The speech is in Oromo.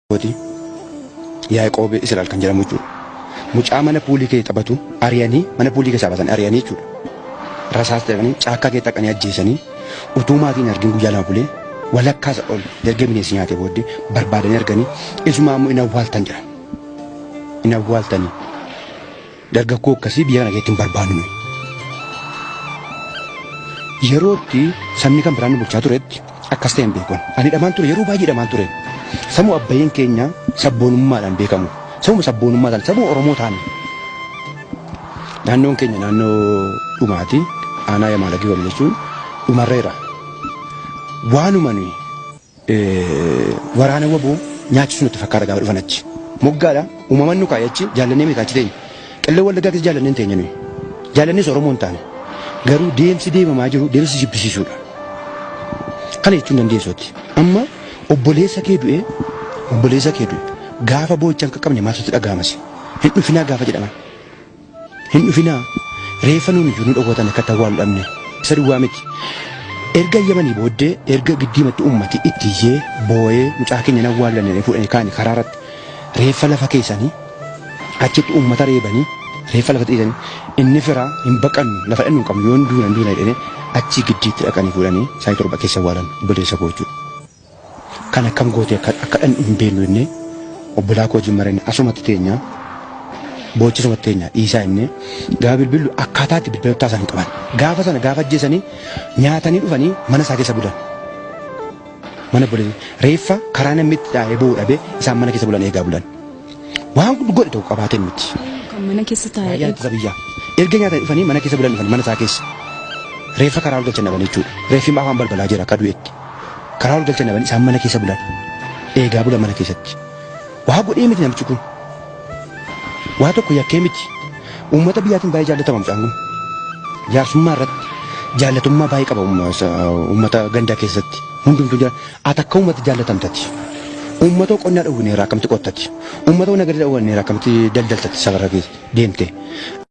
Kooti Yaaqoob Israa'el kan jedhamu jechuudha. Mucaa mana puulii kee taphatu ari'anii mana puulii keessaa baasan ari'anii jechuudha. Rasaas jedhanii caakkaa kee dhaqanii ajjeesanii utuu maatiin hin argin guyyaa 2 bulee walakkaa isa ol erga bineensi nyaatee booddee barbaadanii arganii isumaa immoo in awwaaltan jedhan. In awwaaltanii. Dargaggoo akkasii biyya kana keessatti hin barbaannu nuyi. Yeroo itti sabni kan biraan nu bulchaa turetti akkas ta'e hin beeku. Ani dhamaan ture yeroo baay'ee dhamaan ture. Sammuu abbayyeen keenya sabboonummaadhaan beekamu. Sabuma sabboonummaadhaan sabuma Oromoo taane. Naannoon keenya naannoo dhumaati. Aanaa Yamaalagii wal jechuun dhumarreera. Waanuma nuyi waraana waboo nyaachisu natti fakkaata gaafa dhufan achi. Moggaadha uumaman nu kaa'e achi jaallannee miti achi teenya. Qillee Wallaggaa keessa jaallannee hin teenye nuyi. Jaallannees Oromoo hin taane. Garuu deemsi deemamaa jiru deemsi jibbisiisuudha. Kana jechuun dandeessu ati. Amma obboleessa kee du'e obboleessa kee du'e gaafa boo'icha hin qaqqabne maaltu sitti dhaga'amasi? Hin dhufinaa gaafa jedhaman. Hin dhufinaa reeffa nuun iyyuu nu dhowwatan akka itti awwaalu dhabne. Isa duwwaa miti. Erga iyyamanii booddee erga giddiimatti ummati itti iyyee boo'ee mucaa keenya hin awwaallan jedhanii fuudhanii kaa'anii karaa irratti reeffa lafa keessanii achitti ummata reebanii reeffa lafa dhiisanii inni firaa hin baqannu lafa dhannu hin qabnu yoon duuna hin duuna jedhanii achii giddiitti dhaqanii fuudhanii saayii 7 keessa awwaalan obboleessa koo jechuudha. Kan akkam gootee akka akka dhannu hin beeknu jennee obbolaa koo wajjin mari'anne asumatti teenya boochisumatti teenya dhiisaa jennee gaafa bilbillu akkaataa itti bilbila taasan hin qaban. Gaafa sana gaafa ajjeesanii nyaatanii dhufanii mana isaa keessa bulan. Mana bulan reeffa karaa namni itti taa'ee boo'u dhabee isaan mana keessa bulan eegaa bulan. Waan godhe tokko qabaateen miti. Kan mana keessa taa'ee Raayyaan eegu. ittisa biyyaa. Erga nyaatanii dhufanii mana keessa bulan dhufanii mana isaa keessa. Reeffa karaa ol galchan dhaban jechuudha. Reeffi afaan balbalaa jira akka du'etti. Karaa ol galchan dhaban isaan mana keessa bulan. Eegaa bulan mana keessatti. Waa godhee miti namichi kun. Waa tokko yakkee miti. Uummata biyyaatiin baay'ee jaallatama mucaan kun. Jaarsummaa irratti jaallatummaa baay'ee qaba uummata gandaa keessatti. Hundumtuu jira. Ati akka uummata jaallatamtati. Uummata qonnaa dhowwineera akkamitti qottati. Uummata nagada dhowwanneera akkamitti daldaltati safarra keessa deemte.